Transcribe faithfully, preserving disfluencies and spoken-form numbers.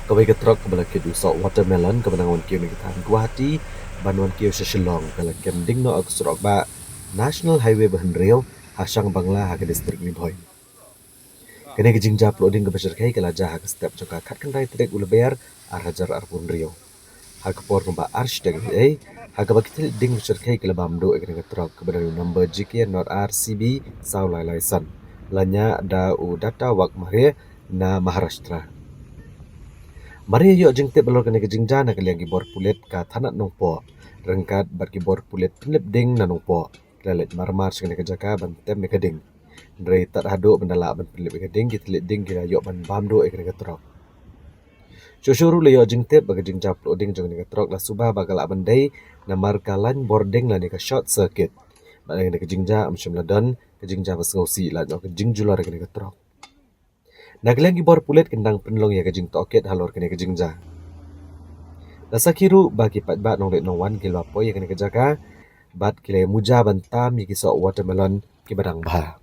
Kawei ka trok kaba la kit u soh watermelon kaba nang wan kiew na ka thaiñ Guwahati ban wan kiew sha Shillong ka la kem ding noh ha ka surok bah National Highway ba hynriew ha Shangbangla ha ka district Ri Bhoi. Kane ka jingjia pluh ding kaba shyrkhei ka la jia ha ka step jong ka khatkhyndai tarik u Lber ar hajar arphew hynriew. Ha ka por kumba ar shi taik eiei, ha kaba ki thylliej ding ba shyrkhei ki la bam duh ïa kane ka trok kaba don u number J K R C B saw lai lai san, la ñiah da u Data Wagmare na Maharashtra. Mar ïa ïoh jingtip halor kane ka jingjia na ka liang ki bor pulit ka thanat Nongpoh ryngkat bad ki bor pulit pynlip ding na Nongpoh ki la leit marmar sha kane ka jaka ban tem ïa ka ding. Hynrei tad haduh ban da lah ban pynlip ïa ka ding, ki thylliej ding ki la ïoh ban bam duh ïa kane ka trok. Shuh shuh ruh la ïoh jingtip ba ka jingjia pluh ding jong kane ka trok la suba ba ka lah ban dei namar ka lain bor ding lane ka short circuit. Bad ha kane ka jingjia ym shym la don ka jingjia ba sngewsih lane ka jingjulor ïa kane ka trok. Na ka liang ki bor pulit ki dang pynlong ïa ka jingtohkit halor kane ka jingjia. La sakhi ruh ba ki paidbah nongleit nongwan ki la poi ïa kane ka jaka bad ki la ïa muja ban tam ïa ki soh watermelon kiba dang bha.